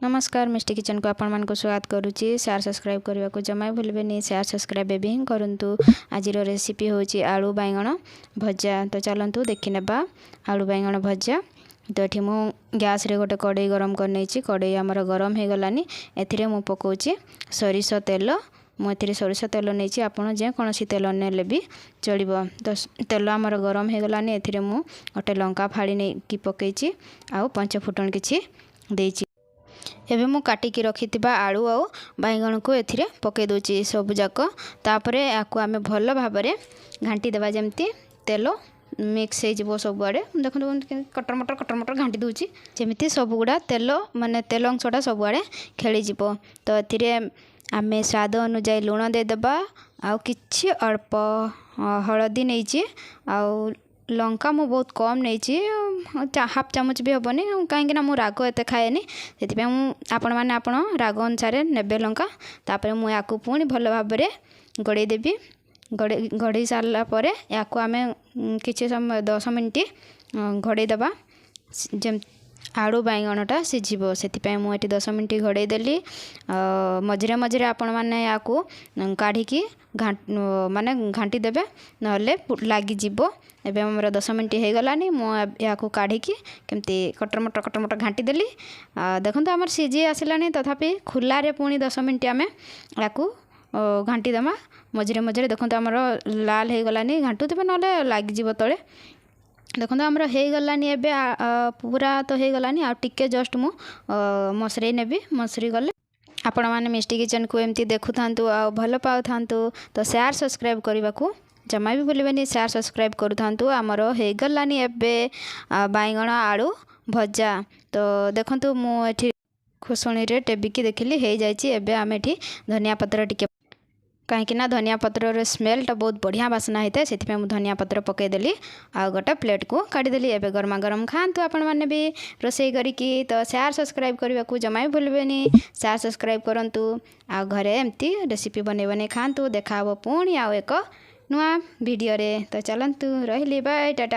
ନମସ୍କାର, ମିଷ୍ଟି କିଚେନ୍କୁ ଆପଣମାନଙ୍କୁ ସ୍ୱାଗତ କରୁଛି। ସେୟାର, ସବସ୍କ୍ରାଇବ୍ କରିବାକୁ ଜମା ଭୁଲିବେନି। ସେୟାର, ସବସ୍କ୍ରାଇବ୍ ଏବେ ହିଁ କରନ୍ତୁ। ଆଜିର ରେସିପି ହେଉଛି ଆଳୁ ବାଇଗଣ ଭଜା। ତ ଚାଲନ୍ତୁ ଦେଖିନେବା ଆଳୁ ବାଇଗଣ ଭଜା। ତ ଏଠି ମୁଁ ଗ୍ୟାସ୍ରେ ଗୋଟେ କଡ଼େଇ ଗରମ କରିନେଇଛି। କଡ଼େଇ ଆମର ଗରମ ହେଇଗଲାନି। ଏଥିରେ ମୁଁ ପକାଉଛି ସୋରିଷ ତେଲ। ମୁଁ ଏଥିରେ ସୋରିଷ ତେଲ ନେଇଛି, ଆପଣ ଯେକୌଣସି ତେଲ ନେଲେ ବି ଚଳିବ। ତ ତେଲ ଆମର ଗରମ ହେଇଗଲାନି। ଏଥିରେ ମୁଁ ଗୋଟେ ଲଙ୍କା ଫାଳି ନେଇକି ପକାଇଛି ଆଉ ପଞ୍ଚ ଫୁଟଣ କିଛି ଦେଇଛି। ଏବେ ମୁଁ କାଟିକି ରଖିଥିବା ଆଳୁ ଆଉ ବାଇଗଣକୁ ଏଥିରେ ପକାଇ ଦେଉଛି ସବୁଯାକ। ତାପରେ ଏହାକୁ ଆମେ ଭଲ ଭାବରେ ଘାଣ୍ଟି ଦେବା, ଯେମିତି ତେଲ ମିକ୍ସ ହେଇଯିବ ସବୁଆଡ଼େ। ଦେଖନ୍ତୁ, କଟର ମଟର କଟର ମଟର ଘାଣ୍ଟି ଦେଉଛି, ଯେମିତି ସବୁଗୁଡ଼ା ତେଲ, ମାନେ ତେଲ ଅଂଶଟା ସବୁଆଡ଼େ ଖେଳିଯିବ। ତ ଏଥିରେ ଆମେ ସ୍ୱାଦ ଅନୁଯାୟୀ ଲୁଣ ଦେଇଦେବା ଆଉ କିଛି ଅଳ୍ପ ହଳଦୀ ନେଇଛି। ଆଉ ଲଙ୍କା ମୁଁ ବହୁତ କମ୍ ନେଇଛି, ହାଫ୍ ଚାମଚ ବି ହେବନି, କାହିଁକିନା ମୁଁ ରାଗ ଏତେ ଖାଏନି। ସେଥିପାଇଁ ମୁଁ ଆପଣମାନେ ଆପଣ ରାଗ ଅନୁସାରେ ନେବେ ଲଙ୍କା। ତାପରେ ମୁଁ ଏହାକୁ ପୁଣି ଭଲ ଭାବରେ ଗଡ଼େଇ ଦେବି। ଗଡ଼େଇ ସାରିଲା ପରେ ଏହାକୁ ଆମେ କିଛି ସମୟ 10 ମିନିଟ୍ ଘୋଡ଼େଇ ଦେବା, ଯେମିତି ଆଳୁ ବାଇଗଣଟା ସିଝିବ। ସେଥିପାଇଁ ମୁଁ ଏଠି 10 ମିନିଟ୍ ଘୋଡ଼େଇ ଦେଲି। ମଝିରେ ମଝିରେ ଆପଣମାନେ ଏହାକୁ କାଢ଼ିକି ମାନେ ଘାଣ୍ଟି ଦେବେ, ନହେଲେ ଲାଗିଯିବ। ଏବେ ଆମର 10 ମିନିଟ୍ ହେଇଗଲାନି। ମୁଁ ଏହାକୁ କାଢ଼ିକି କେମିତି କଟର ମଟର କଟର ମଟର ଘାଣ୍ଟି ଦେଲି। ଦେଖନ୍ତୁ, ଆମର ସିଝି ଆସିଲାଣି। ତଥାପି ଖୋଲାରେ ପୁଣି 10 ମିନିଟ୍ ଆମେ ଏହାକୁ ଘାଣ୍ଟି ଦେମା ମଝିରେ ମଝିରେ। ଦେଖନ୍ତୁ, ଆମର ଲାଲ ହେଇଗଲାନି। ଘାଣ୍ଟୁଥିବେ, ନହେଲେ ଲାଗିଯିବ ତଳେ। ଦେଖନ୍ତୁ, ଆମର ହେଇଗଲାନି। ଏବେ ପୁରା ତ ହେଇଗଲାନି, ଆଉ ଟିକେ ଜଷ୍ଟ ମୁଁ ମସରେଇ ନେବି। ମସରି ଗଲେ ଆପଣମାନେ ମିଷ୍ଟି କିଚେନ୍କୁ ଏମିତି ଦେଖୁଥାନ୍ତୁ ଆଉ ଭଲ ପାଉଥାନ୍ତୁ। ତ ସେୟାର, ସବସ୍କ୍ରାଇବ୍ କରିବାକୁ ଜମା ବି ଭୁଲିବେନି। Share, subscribe କରୁଥାନ୍ତୁ। ଆମର ହେଇଗଲାନି ଏବେ ବାଇଗଣ ଆଳୁ ଭଜା। ତ ଦେଖନ୍ତୁ, ମୁଁ ଏଠି ଖୋସଣିରେ ଟେବିକି ଦେଖିଲି, ହେଇଯାଇଛି। ଏବେ ଆମେ ଏଠି ଧନିଆ ପତ୍ର ଟିକେ, କାହିଁକିନା ଧନିଆ ପତ୍ରର ସ୍ମେଲ୍ଟା ବହୁତ ବଢ଼ିଆ ବାସ୍ନା ହେଇଥାଏ, ସେଥିପାଇଁ ମୁଁ ଧନିଆ ପତ୍ର ପକାଇଦେଲି ଆଉ ଗୋଟେ ପ୍ଲେଟ୍କୁ କାଢ଼ିଦେଲି। ଏବେ ଗରମା ଗରମ ଖାଆନ୍ତୁ ଆପଣମାନେ ବି ରୋଷେଇ କରିକି। ତ ସେୟାର, ସବସ୍କ୍ରାଇବ୍ କରିବାକୁ ଜମା ବି ଭୁଲିବେନି। ସେୟାର, ସବସ୍କ୍ରାଇବ୍ କରନ୍ତୁ ଆଉ ଘରେ ଏମିତି ରେସିପି ବନେଇ ବନେଇ ଖାଆନ୍ତୁ। ଦେଖା ହେବ ପୁଣି ଆଉ ଏକ ନୂଆ ଭିଡ଼ିଓରେ। ତ ଚାଲନ୍ତୁ, ରହିଲି, ବାଏ, ଟାଟା।